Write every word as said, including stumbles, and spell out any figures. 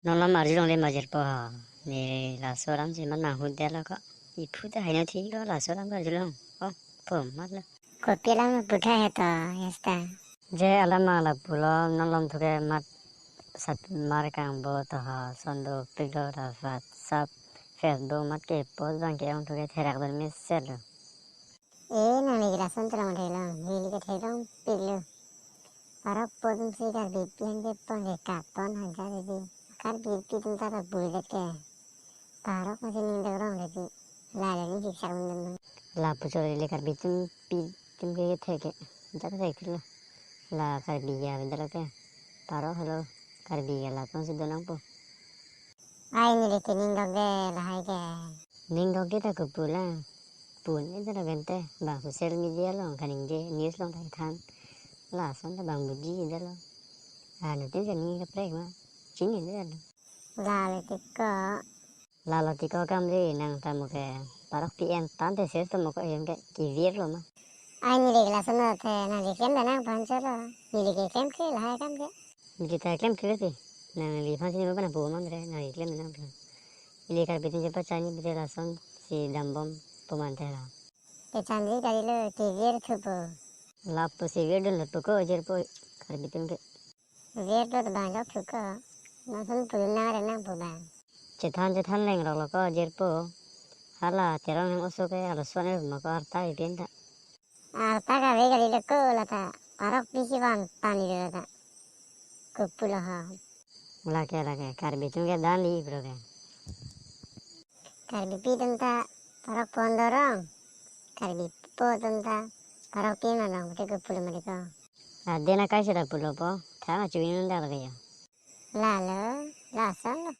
Non alam arjulongle ma jirpo ho. Ne laso alam si mat manghu detlo ko. Iphu ta haino thilo laso alam arjulong. Oh, po matlo. Kopi alam putha hai to, yasta. Je alam ma lapulo, non lom thuke mat sat mar kangbo to ho, son dopiklo ta WhatsApp, Facebook mat ke post abang ke-ong thuke therak dun mesen lo. E, nangli ke lason tolong theklong, neli ke theklongpiklo. Parokpo atum si Karbipi an kepon ke kapon hajar di. Karbipi atum ta ta bui det ke. Parok masi ning dok rong le di. La le ning siksak dun dun. Lapu chot le Karbi atum pi atum ke thek ke. Jak thek thilo. La Karbi ya bendalo ke. Parok helo Karbi ya latum si donangpo. Ai neli ke ning dok de lahai ke. Ning dok de ta kopu la. Pun e dalo gente. Bang social media along kaningje news along ta than. Lason ta bang buji dalo. Anu tin ke ning kaprek ma. Chini dalo. Lalo tiko. Lalo tiko kam ri nang tamo ke parokpi an tante ses tamo ko hem ke kivir lo ma. Ai neli ke lason te nangli klem danang phan cholo. Neli ke klem ke lahai kam ke. Neli ta klem ke pi. Nangli phan si ni ba na bu man re nangli klem danang phan. Ili Karbi atum je pachani bete lason si dambom poman te la. Ke chanji kali lo kivir thupo. Lapu si vir dun lapu ko jirpo Karbi atum ke. Vir lo bang jok thuko. Nason pulun nang re nang pu bang. Chethan chethan leng rok lo ko jirpo. Hala Teron hang oso ke alo suan er ma ko arta ipin ta. Arta kave kali lo ko la ta. Parokpi si van pani lo ta. Kopu lo ho. Lake lake Karbi atum ke dan di bro ke. Karbipi atum ta parokpo an dorong. Karbipo atum ta parokpi an dorong. Bete kopu lo mati ko. Ade na kai sida pulo po. Thang achu inun dak lake ya. Lalo, lason lo.